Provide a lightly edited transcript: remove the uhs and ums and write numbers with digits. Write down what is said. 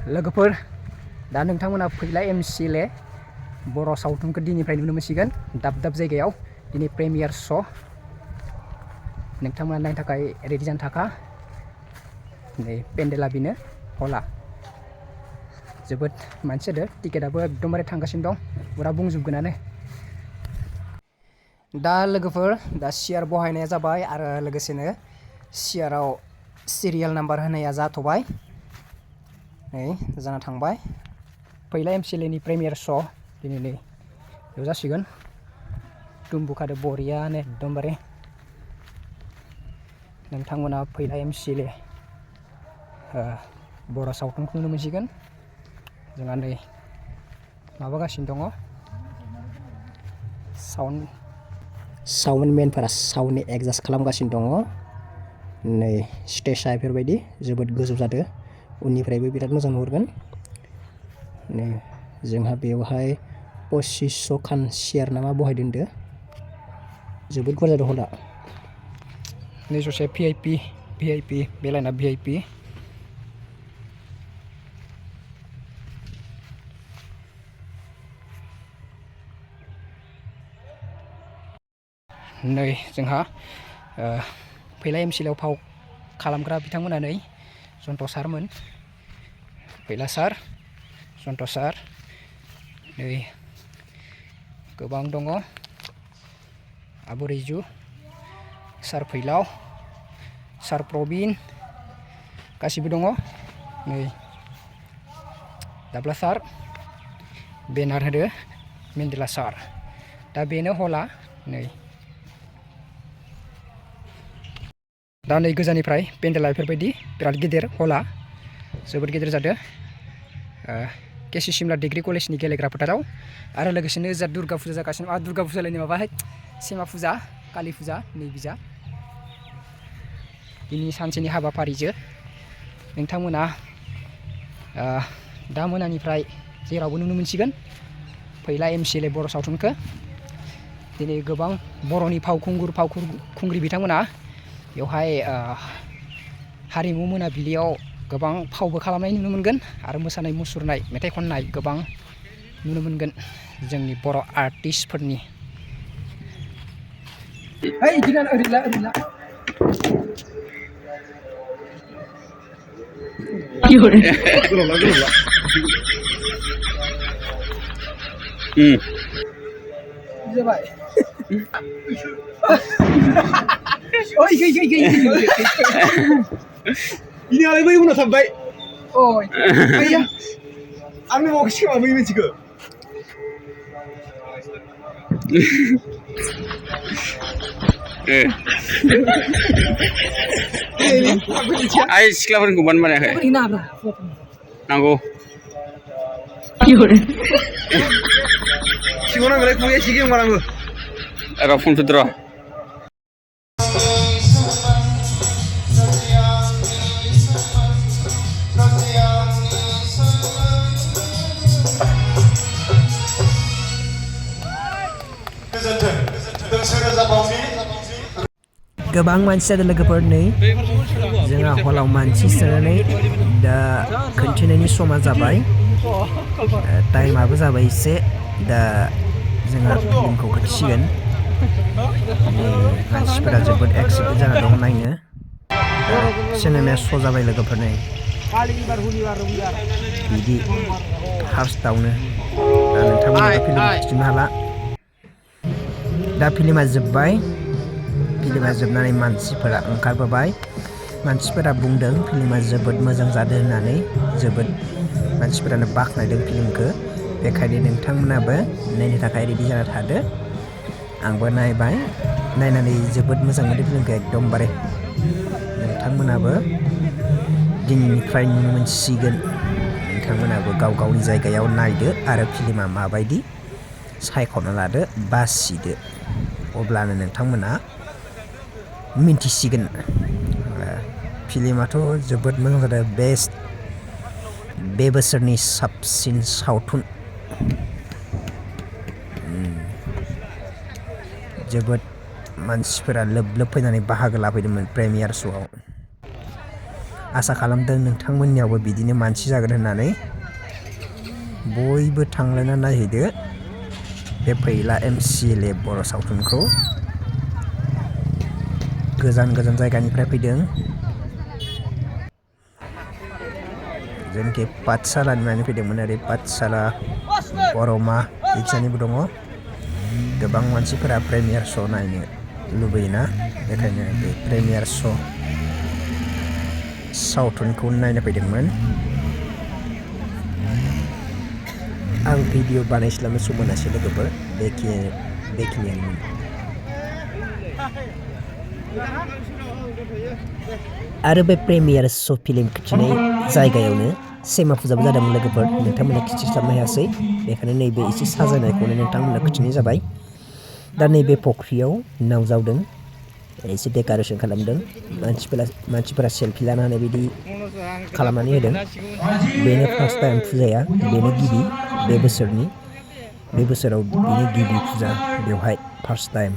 लोगोफोर दा नोंथांमोना फैला MCLA बर' सावथुनखौ दिनैफ्राय नुनो मोनसिगोन दाब दाब जायगायाव दिनै प्रेमियार श' नोंथांमोना नायनो थाखाय रेडि जानो थाखा नै पेन्डेला बेनो हला जोबोद मानसि जादों टिकेटआबो एकदमबारे थांगासिनो दं फुरा बुंजोबगोनानो दा लोगोफोर दा सियार बहायनाया जाबाय आरो लोगोसेनो सियाराव सिरियाल नाम्बार होनाया जाथ'बाय नै जाना थांबाय फैला MCLA नि प्रेमियार श' दिनै नै बेयाव जासिगोन दुमबुखादो बरियानो एकदमबारे नोंथांमोना फैला MCLA बर' सावथुनखौ नुनो मोनसिगोन जोंहा नै माबागासिनो दङ साउन्ड मेनफोरा साउन्डनि एडजास्ट खालामगासिनो दङ नै स्टेजआ बेफोरबायदि जोबोद गोजौ जादों उननिफ्रायबो बिराद मोजां नुहुरगोन नै जोंहा बेवहाय 2500 खान सियार नामा बहायदों होनदो जोबोद गुवार जादों हला नै ससे VIP बे लाइना VIP नै जोंहा फैला MCLA आव फाव खालामग्रा बिथांमोना नै जन्त सारमोन फैला सार जन्त सार नै गोबां दङ आब' रिजु सार फैलाव सार प्रबिन गासिबो दङ नै दाब्ला सार बेनार होदो मेन्डेला सार दा बेनो हला नै दा नै गोजाननिफ्राय पेन्डेला बेफोरबायदि बिराद गिदिर हला जोबोद गिदिर जादों केसि सिमला डिग्री कलेजनि गेलेग्रा फोथाराव आरो लोगोसेनो जा दुर्गा फुजा जागासिनो दुर्गा फुजालायनि माबाहाय सेमा फुजा कालि फुजा नैबिजा दिनै सानसेनि हाबाफारिजों नोंथांमोना दा मोनानिफ्राय जेरावबो नुनो मोनसिगोन फैला MCLA बर' सावथुनखौ दिनै गोबां बर'नि फावखुंग्रि बिथांमोना बेवहाय हारिमु मोनाबिलियाव गोबां फावबो खालामनाय नुनो मोनगोन आरो मोसानाय मुसुरनाय मेथाइ खननाय गोबां नुनो मोनगोन जोंनि बर' आर्टिस्टफोरनि ini alay बै उनाव थांबाय आया आंनो मावखिसै मा बै मोनसेखौ आइ सिख्लाफोरखौ बान बानायाखै नांगौ सिङाव नांगौलाय खुगाया सिगि मानांगौ र' फन थुद र' गोबां मानसि जादों लोगोफोर नै जोंहा हलाव मानसि सोनानै दा खोन्थिनायनि समा जाबाय टाइमाबो जाबाय एसे दा जोंहा फिल्मखौ खोन्थिसिगोन मानसिफोरा जोबोद एक्साइटेड जाना दं नायनो दा सिनेमाया श' जाबाय लोगोफोर नै बिदि फार्स्टआवनो दा नोंथांमोना फिल्म खिथिनो हाला दा फिल्मा जोब्बाय फिल्मा जोबनानै मानसिफोरा ओंखारबोबाय मानसिफोरा बुंदों फिल्मा जोबोद मोजां जादों होननानै जोबोद मानसिफोरानो बाख्नायदों फिल्मखौ बेखायनो नोंथांमोनाबो नायनो थाखाय रेडि जाना थादो आंबो नायबाय नायनानै जोबोद मोजां मोनदों फिल्मखौ एकदमबारे नोंथांमोनाबो दिनैनिफ्राय नुनो मोनसिगोन नोंथांमोनाबो गाव गावनि जायगायाव नायदो आरो फिल्मा माबायदि सायख'ना लादो बासिदो अब्लानो नोंथांमोना मिन्थिसिगोन फिल्माथ' जोबोद मोजां जादों बेस्ट बे बोसोरनि साबसिन सावथुन जोबोद मानसिफोरा लोब लोब फैनानै बाहागो लाफैदोंमोन प्रेमियार श'आव आसा खालामदों नोंथांमोननियावबो बिदिनो मानसि जागोन होननानै बयबो थांलायना नायहैदो बे फैला MCLA बर' सावथुनखौ गोजान गोजान जायगानिफ्राय फैदों जोंखि पाठशालानिफ्राय फैदोंमोन ओरै पाठशाला बरमा इक्सानिबो दङ गोबां मानसिफोरा प्रेमियार श' नायनो लुबैयोना बेखायनो बे प्रेमियार श' सावथुनखौ नायनो फैदोंमोन आं भिडिअ बानायस्लाबनो सम मोनासै लोगोफोर बेखिनियानोमोन आरो बे प्रेमियार श' फिल्म खिथिनाय जायगायावनो सेमा फुजाबो जादोंमोन लोगोफोर नोंथांमोना खिथिस्लाबनो हायासै बेखायनो नैबे एसे साजायनायखौनो नोंथांमोना खिथिनाय जाबाय दा नैबे फख्रियाव नाव जावदों एसे डेक'रेसन खालामदों मानसिफोरा सेल्फि लानो हानाय बायदि खालामनानै होदों बेनो फार्स्ट टाइम फुजाया बेनो गिबि बे बोसोराव बेनो गिबि फुजा बेवहाय फार्स्ट टाइम